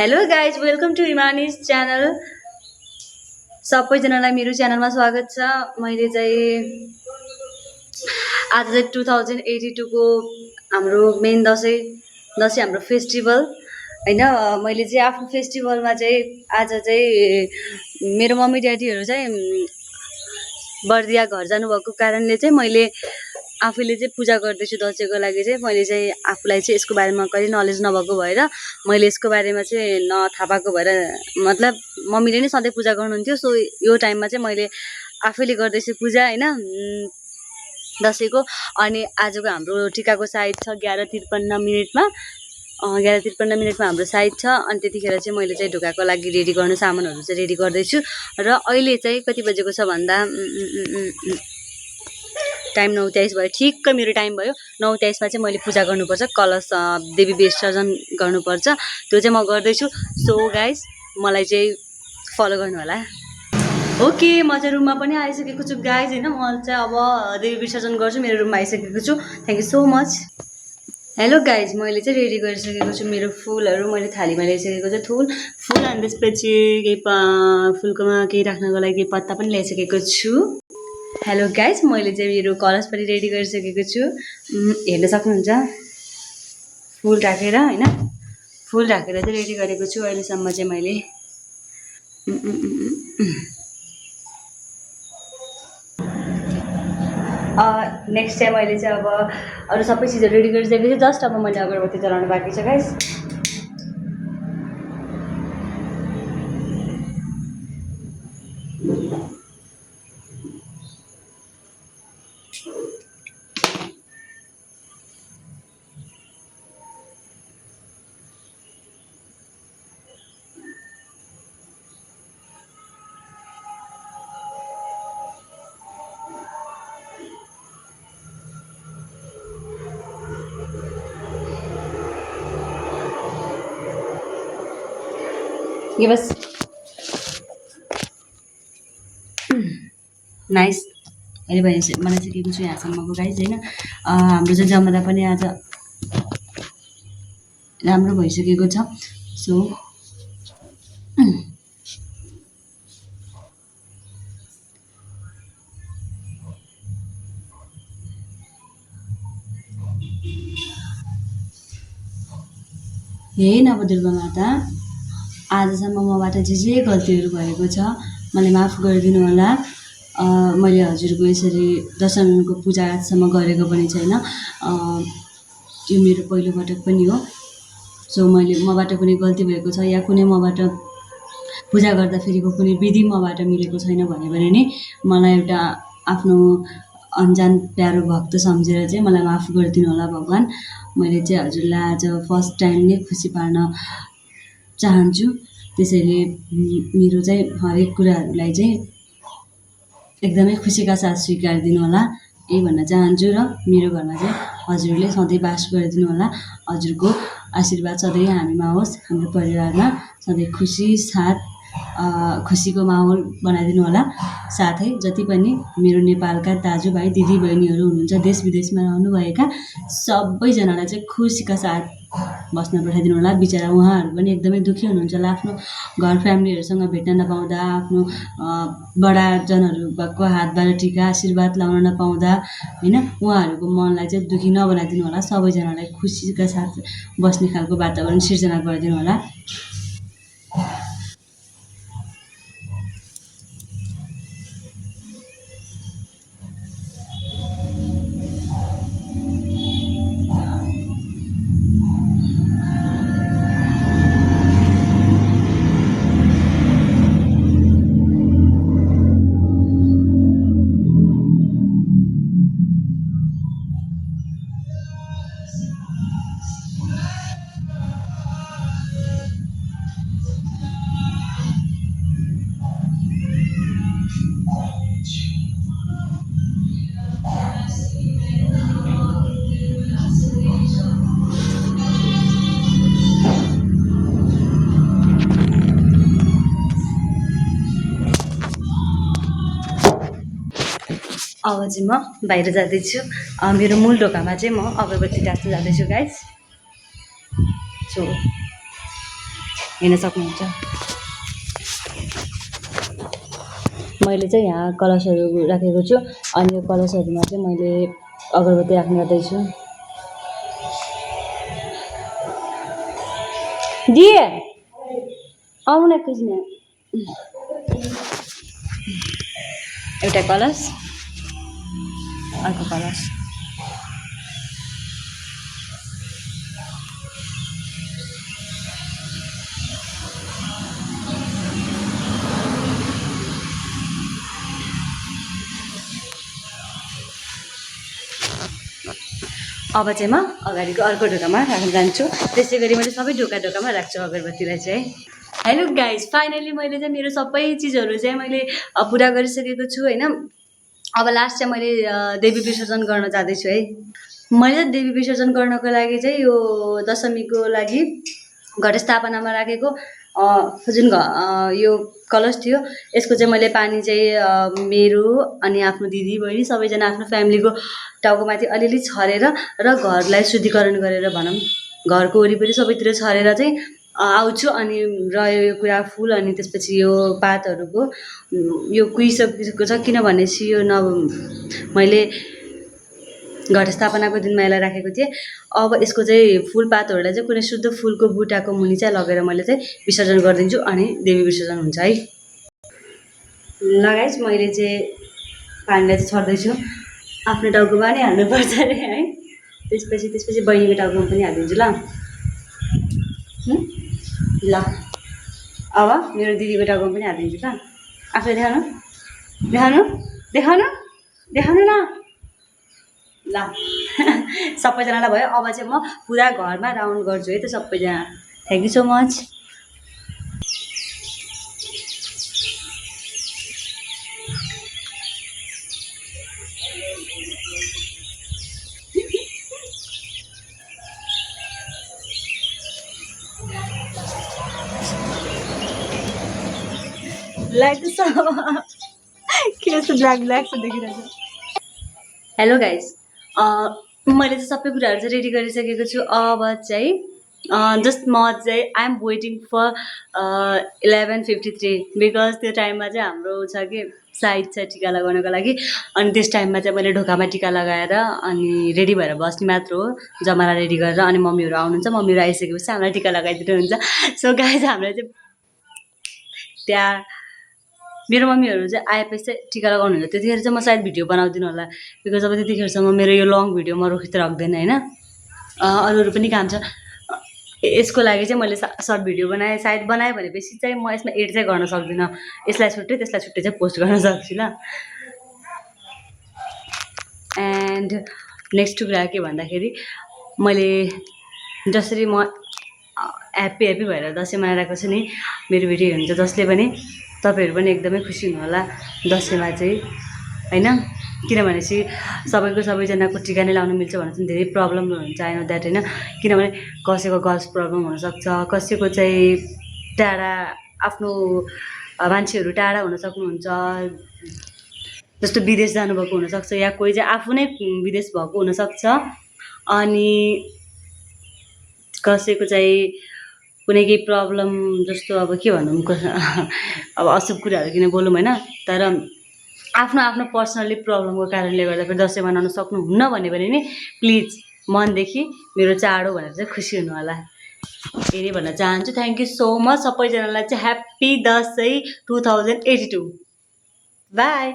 Hello guys welcome to इमानिज channel. सबैजनालाई मेरो च्यानलमा स्वागत छ। मैले चाहिँ आज चाहिँ 2082 को हाम्रो मेन दसैँ हाम्रो फेस्टिभल हैन। मैले चाहिँ आफ्नो फेस्टिभलमा चाहिँ आज चाहिँ मेरो मम्मी ड्याडीहरू चाहिँ बर्दिया घर जानुभएको कारणले चाहिँ मैले आफूले चाहिँ पूजा गर्दैछु दसैँको लागि। चाहिँ मैले चाहिँ आफूलाई चाहिँ यसको बारेमा कहिले नलेज नभएको भएर मैले यसको बारेमा चाहिँ नथाहा पाएको भएर मतलब मम्मीले नै सधैँ पूजा गर्नुहुन्थ्यो। सो यो टाइममा चाहिँ मैले आफैले गर्दैछु पूजा हैन दसैँको। अनि आजको हाम्रो टिकाको साइड छ 11:53 मिनेटमा 11:53 हाम्रो साइड छ। अनि त्यतिखेर चाहिँ मैले चाहिँ ढोकाको लागि रेडी गर्नु सामानहरू चाहिँ रेडी गर्दैछु। र अहिले चाहिँ कति बजेको छ भन्दा टाइम 9:23 भयो। ठिक्क मेरो टाइम भयो 9:23मा चाहिँ मैले पूजा गर्नुपर्छ, कलश देवी विसर्जन गर्नुपर्छ। त्यो चाहिँ म गर्दैछु। सो गाइस मलाई चाहिँ फलो गर्नु होला। ओके म चाहिँ रुममा पनि आइसकेको छु गाइस हैन। म चाहिँ अब देवी विसर्जन गर्छु, मेरो रुममा आइसकेको छु। Thank you so much. Hello guys मैले चाहिँ रेडी गरिसकेको छु मेरो फुलहरू। मैले थालीमा ल्याइसकेको छु फुल अनि त्यसपछि फुलकोमा केही राख्नको लागि पत्ता पनि ल्याइसकेको छु। हेलो गाइज मैले चाहिँ मेरो कलश पनि रेडी गरिसकेको छु, हेर्न सक्नुहुन्छ। फुल राखेर हैन, फुल राखेर चाहिँ रेडी गरेको छु अहिलेसम्म चाहिँ मैले। नेक्स्ट चाहिँ मैले चाहिँ अब अरू सबै चिजहरू रेडी गरिसकेको छु। जस्ट अब मैले अगरबत्ती जलाउनु बाँकी छ गाइस। ये बस नाइस अहिले बनाइसकेको छु यहाँसम्मको गाइस हैन। हाम्रो चाहिँ जमरा पनि आज राम्रो भइसकेको छ। सो हे नवदुर्गा माता आजसम्म मबाट जे गल्तीहरू भएको छ मलाई माफ गरिदिनु होला। मैले हजुरको यसरी दशमीको पूजा आजसम्म गरेको पनि छैन। यो मेरो पहिलो पटक पनि हो। सो मबाट कुनै गल्ती भएको छ या कुनै मबाट पूजा गर्दाखेरिको कुनै विधि मबाट मिलेको छैन भने नि मलाई एउटा आफ्नो अन्जान प्यारो भक्त सम्झेर चाहिँ मलाई माफ गरिदिनु होला भगवान। मैले चाहिँ हजुरलाई आज फर्स्ट टाइम नै खुसी पार्न चाहन्छु। त्यसैले मेरो चाहिँ हरेक कुराहरूलाई चाहिँ एकदमै खुसीका साथ स्वीकार दिनु होला यही भन्न चाहन्छु। र मेरो घरमा चाहिँ हजुरले सधैँ बास गरिदिनु होला। हजुरको आशीर्वाद सधैँ हामीमा होस्, हाम्रो परिवारमा सधैँ खुसीको माहौल बनाइदिनु होला। साथै जति पनि मेरो नेपालका दाजुभाइ दिदीबहिनीहरू हुनुहुन्छ देश विदेशमा रहनुभएका सबैजनालाई चाहिँ खुसीका साथ बस्न पठाइदिनु होला। बिचरा उहाँहरू पनि एकदमै दुःखी हुनुहुन्छ होला आफ्नो घर फ्यामिलीहरूसँग भेट्न नपाउँदा, आफ्नो बडाजनहरूको हातबाट टिका आशीर्वाद लाउन नपाउँदा हैन। उहाँहरूको मनलाई चाहिँ दुःखी नबनाइदिनु होला। सबैजनालाई खुसीका साथ बस्ने खालको वातावरण सिर्जना गरिदिनु होला। अब चाहिँ म बाहिर जाँदैछु। मेरो मूल ढोकामा चाहिँ म अगरबत्ती टास्न जाँदैछु गाइस। सो हेर्न सक्नुहुन्छ। मैले चाहिँ यहाँ कलशहरू राखेको छु अनि यो कलशहरूमा चाहिँ मैले अगरबत्ती राख्ने गर्दैछु। दिए आउनु न एकैछिन। एउटा कलश, अर्को कलश। अब चाहिँ म अगाडिको अर्को ढोकामा राख्न जान्छु। त्यसै गरी मैले सबै ढोकामा राख्छु अगरबत्तीलाई चाहिँ। हेलो गाइज, फाइनली मैले चाहिँ मेरो सबै चिजहरू चाहिँ मैले पुरा गरिसकेको छु होइन। अब लास्ट चाहिँ मैले देवी विसर्जन गर्न जाँदैछु है। मैले देवी विसर्जन गर्नको लागि चाहिँ यो दशमीको लागि घट स्थापनामा राखेको जुन यो कलश थियो यसको चाहिँ मैले पानी चाहिँ मेरो अनि आफ्नो दिदी बहिनी सबैजना आफ्नो फ्यामिलीको टाउकोमाथि अलिअलि छरेर र घरलाई शुद्धिकरण गरेर भनौँ घरको वरिपरि सबैतिर छरेर चाहिँ आउँछु। अनि रह्यो यो कुरा फुल अनि त्यसपछि यो पातहरूको यो कुहिसकेको छ किनभनेपछि यो मैले घट स्थापनाको दिनमा यसलाई राखेको थिएँ। अब यसको चाहिँ फुलपातहरूलाई चाहिँ कुनै शुद्ध फुलको बुटाको मुनि चाहिँ लगेर मैले चाहिँ विसर्जन गरिदिन्छु अनि देवी विसर्जन हुन्छ है। लगाइस मैले चाहिँ पानीलाई चाहिँ छर्दैछु। आफ्नो टाउकोमा नै हाल्नुपर्छ अरे है। त्यसपछि बहिनीको टाउकोमा पनि हालिदिन्छु ल। ल अब मेरो दिदीको टाउकोमा पनि हालिदिन्छु ल। आफूले देखाउनु न ल। सबैजनालाई भयो। अब चाहिँ म पुरा घरमा राउन्ड गर्छु है त सबैजना। Thank you so much. Light के जस्तो ब्ल्याक छ देखिरहेको। हेलो गाइस, मैले चाहिँ सबै कुराहरू चाहिँ रेडी गरिसकेको छु। अब चाहिँ जस्ट म चाहिँ I am waiting for 11:53 because त्यो टाइममा चाहिँ हाम्रो छ कि साइड छ टिका लगाउनको लागि। अनि त्यस टाइममा चाहिँ मैले ढोकामा टिका लगाएर अनि रेडी भएर बस्ने मात्र हो। जमारा रेडी गरेर अनि मम्मीहरू आउनुहुन्छ। मम्मीहरू आइसकेपछि हामीलाई टिका लगाइदिनुहुन्छ। सो गाइस हामीलाई चाहिँ त्यहाँ मेरो मम्मीहरू चाहिँ आएपछि चाहिँ टिका लगाउनुहुन्छ। त्यतिखेर चाहिँ म सायद भिडियो बनाउँदिनँ होला बिकज अब त्यतिखेरसम्म मेरो यो लङ भिडियो म रोकित राख्दैन होइन। अरू पनि काम छ। यसको लागि चाहिँ मैले सर्ट भिडियो बनाएँ। सायद बनाएँ भनेपछि चाहिँ म यसमा एड चाहिँ गर्न सक्दिनँ। यसलाई छुट्टै त्यसलाई छुट्टै चाहिँ पोस्ट गर्न सक्छु ल। एन्ड नेक्स्ट कुरा के भन्दाखेरि मैले जसरी म ह्याप्पी भएर दसैँ मनाइरहेको छु नि मेरो भिडियो हेर्नुहुन्छ जसले पनि तपाईँहरू पनि एकदमै खुसी हुनु होला दसैँमा चाहिँ होइन। किनभनेपछि सबैजनाको टिका नै लाउनु मिल्छ भने चाहिँ धेरै प्रब्लम हुन्छ आई नो द्याट होइन। किनभने कसैको गर्ल्स प्रब्लम हुनसक्छ, कसैको चाहिँ टाढा आफ्नो मान्छेहरू टाढा हुन सक्नुहुन्छ, जस्तो विदेश जानुभएको हुनसक्छ या कोही चाहिँ आफू नै विदेश भएको हुनसक्छ। अनि कसैको चाहिँ कुनै केही प्रब्लम जस्तो अब के भनौँ अब अशुभ कुराहरू किन बोलौँ होइन। तर आफ्नो पर्सनल्ली प्रब्लमको कारणले गर्दा पनि दसैँ मनाउन सक्नुहुन्न भन्यो भने नि प्लिज मनदेखि मेरो चाड हो भनेर चाहिँ खुसी हुनु होला यही भन्न चाहन्छु। थ्याङ्क यू सो मच सबैजनालाई चाहिँ ह्याप्पी दसैँ 2082। बाई।